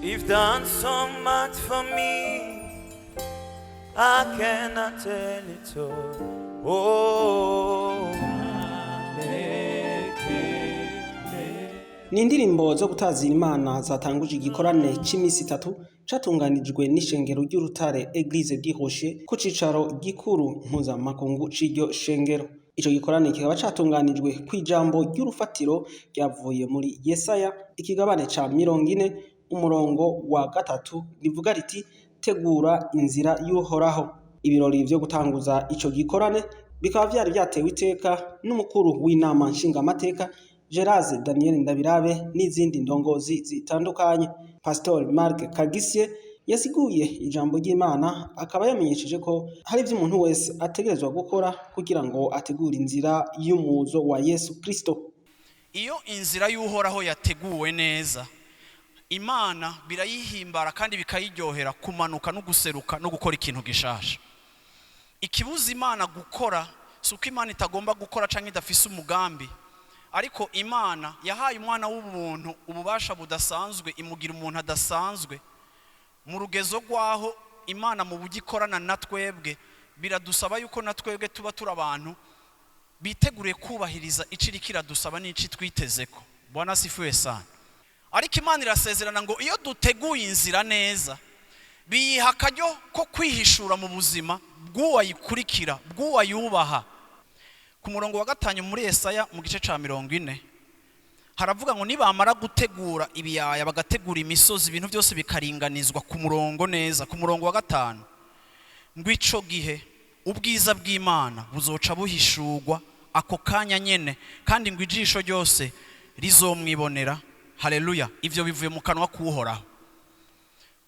You've done so much for me, I cannot tell it all. Oh. Ni indirimbo zo gutazira Imana zatanguje igikorane c'imisi itatu catunganijwe n'ishengero ry'Urutare, Eglise du Rocher, ku cicaro gikuru mpuzamakungu c'iryo shengero. Ico gikorane kikaba catunganijwe kw'ijambo ry'urufatiro ryavuye muri Yesaya ikigabane ca 40 umurongo wa 3 rivuga riti: "Tegura inzira y'Uhoraho." Ibirori vyo gutanguza ico gikorane bikaba vyari vyatewe iteka n'umukuru w'inama nshingamateka Gerase Daniel Ndabirabe n'izindi ndongozi zitandukanye. Pastor Mark Kagisye yasiguye ijambo ry'Imana, akaba yamenyesheje ko hari ivyo umuntu wese ategerezwa gukora kugira ngo ategure inzira y'umuzo wa Yesu Kristo. Iyo inzira y'Uhoraho yateguwe neza, Imana birayihimbara kandi bikayiryohera kumanuka no guseruka no gukora ikintu gishasha. Ikibuza Imana gukora si uko Imana itagomba gukora cyangwa idafise umugambi, ariko Imana yahaye umwana w'ubuntu ububasha budasanzwe, imugira umuntu adasanzwe mu rugezo rw'aho Imana mu buryo ikorana na twebwe biradusaba yuko na twebwe tuba turi abantu biteguriye kubahiriza icyo iriko iradusaba n'icyo twiteze ko. Bwana asifiwe sana. Ariko Imana irasezerana ngo iyo duteguye inzira neza, biyiha akaryo ko kwihishura mu buzima bw'uwayikurikira, bw'uwayubaha. Ku murongo wa 5 muri Yesaya mu gice cya 40 haravuga ngo nibamara gutegura ibiyaya, bagategura imisozi, ibintu byose bikaringanizwa ku murongo neza, ku murongo wa 5 ngo ico gihe ubwiza bw'Imana buzoca buhishurwa ako kanya nyene, kandi ngo ijisho ryose rizomwibonera. Haleluya! Ivyo bivuye mu kanwa k'Uhoraho.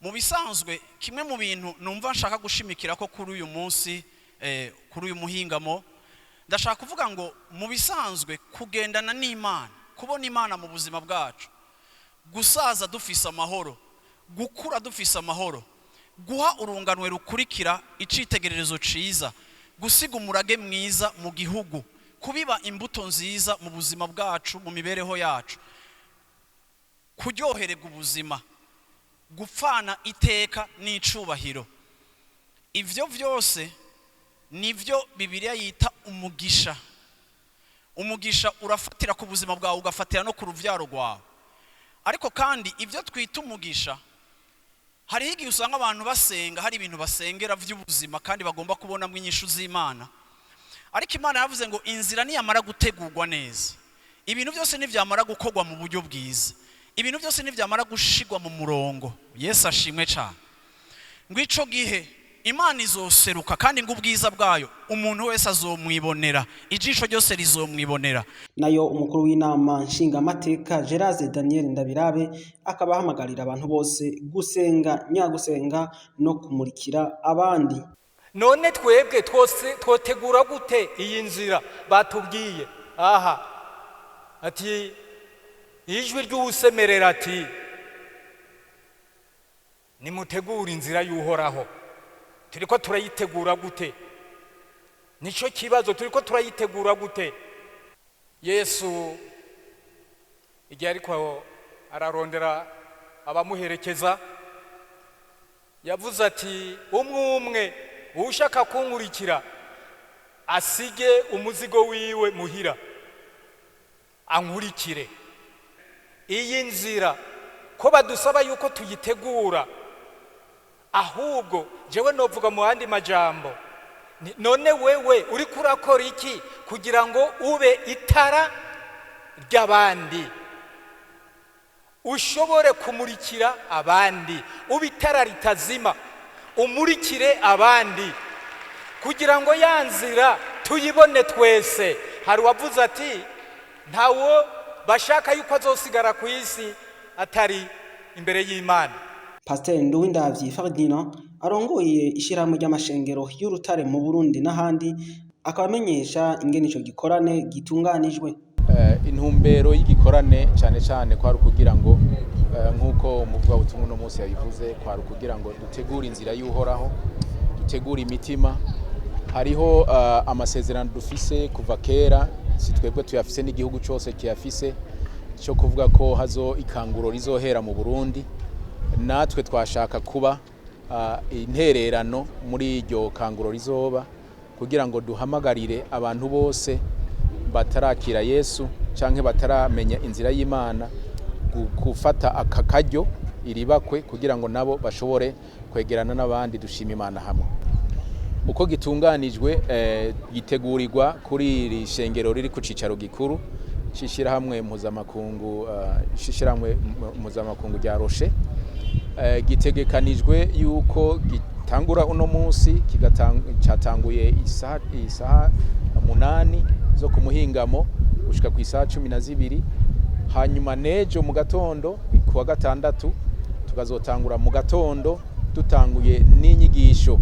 Mu bisanzwe, kimwe mu bintu numva nshaka gushimikira ko kuri uyu munsi, kuri uyu muhingamo, ndashaka kuvuga ngo mu bisanzwe kugendana n'Imana, kubona Imana mu buzima bwacu, gusaza dufise amahoro, gukura dufise amahoro, guha urunganwe rukurikira icitegererezo ciza, gusiga umurage mwiza mu gihugu, kubiba imbuto nziza mu buzima bwacu, mu mibereho yacu, kuryohererwa ubuzima, gupfana iteka n'icubahiro, ivyo vyose nivyo Bibiliya yita umugisha. Umugisha urafatira ku buzima bwawe, ugafatira no ku ruvyaro rwawe. Ariko kandi ibyo twita umugisha, hariho igihe usanga abantu basenga, hari ibintu basengera by'ubuzima kandi bagomba kubonamo inyishu z'Imana. Ariko Imana yavuze ngo inzira niyamara gutegurwa neza, ibintu byose nibyamara gukorwa mu buryo bwiza, ibintu byose nibyamara gushigwa mu murongo, Yesu ashimwe cyane, ngo ico gihe Imana izoseruka, kandi ngo ubwiza bwayo umuntu wese azomwibonera, ijisho ryose rizomwibonera. Nayo umukuru w'inama nshingamateka Gerase Daniel Ndabirabe akaba ahamagarira abantu bose gusenga nyagusenga no kumurikira abandi. None twebwe twose twotegura gute iyi nzira batubwiye aha? Ati ijwi ry'uwusemerera ati: "Nimutegure inzira y'Uhoraho." Turiko turayitegura gute? Nico kibazo. Turiko turayitegura gute? Yesu igihe ariko ararondera abamuherekeza yavuze ati: "Umwe umwe ushaka kunkurikira asige umuzigo wiwe muhira ankurikire." Iyi nzira ko badusaba yuko tuyitegura, ahubwo jewe novuga mu yandi majambo, none wewe uriko urakora iki kugira ngo ube itara ry'abandi, ushobore kumurikira abandi, ube itara ritazima, umurikire abandi kugira ngo ya nzira tuyibone twese? Hari uwavuze ati ntawo bashaka yuko azosigara ku isi atari imbere y'Imana. Pasiteri Nduwindavyi Ferdinand arongoye ishirahamwe ry'amashengero y'Urutare mu Burundi n'ahandi, akaba amenyesha ingene ico gikorane gitunganijwe. Intumbero y'igikorane cyane cyane kwari ukugira ngo, nk'uko umuvugabutumwa uno munsi yabivuze, kwari ukugira ngo dutegure inzira y'Uhoraho, dutegure imitima. Hariho amasezerano dufise kuva kera, si twebwe tuyafise, n'igihugu cyose kiyafise, cyo kuvuga ko hazo ikanguro rizohera mu Burundi. Natwe twashaka kuba intererano muri iryo kanguro rizoba, kugira ngo duhamagarire abantu bose batarakira Yesu canke bataramenya inzira y'Imana gufata aka karyo, iribakwe, kugira ngo nabo bashobore kwegerana n'abandi dushima Imana hamwe. Uko gitunganijwe, gitegurirwa kuri iri shengero riri ku cicaro gikuru c'ishirahamwe mpuzamakungu, c'ishirahamwe mpuzamakungu rya Rocher. Gitegekanijwe yuko gitangura uno munsi, catanguye isaha 8 zo ku muhingamo gushika ku isaha 12. Hanyuma nejo mu gatondo, kuwa gatandatu, tukazotangura mu gatondo dutanguye n'inyigisho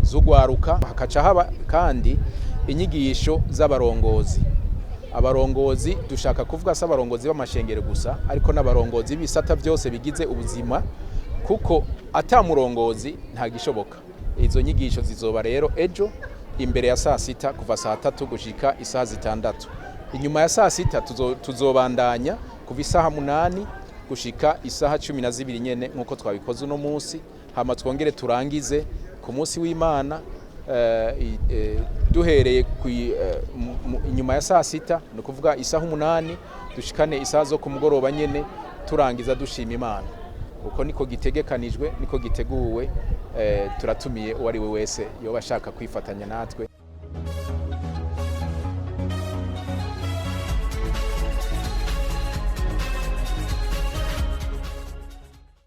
z'ugwaruka, hakaca haba kandi inyigisho z'abarongozi. Abarongozi dushaka kuvuga si abarongozi b'amashengero gusa, ariko n'abarongozi b'ibisata byose bigize ubuzima, kuko ata murongozi nta gishoboka. Izo nyigisho zizoba rero ejo imbere ya saa sita, kuva saa 3 gushika isaha 6. Inyuma ya saa sita tuzobandanya kuva isaha 8 gushika isaha 12 nyene, nk'uko twabikoze uno munsi. Hama twongere turangize ku munsi w'Imana, duhereye inyuma ya saa sita, ni ukuvuga isaha 8, dushikane isaha zo ku mugoroba nyene, turangiza dushima Imana. Uko niko gitegekanijwe, niko giteguwe. Turatumiye uwo ari we wese yoba ashaka kwifatanya natwe.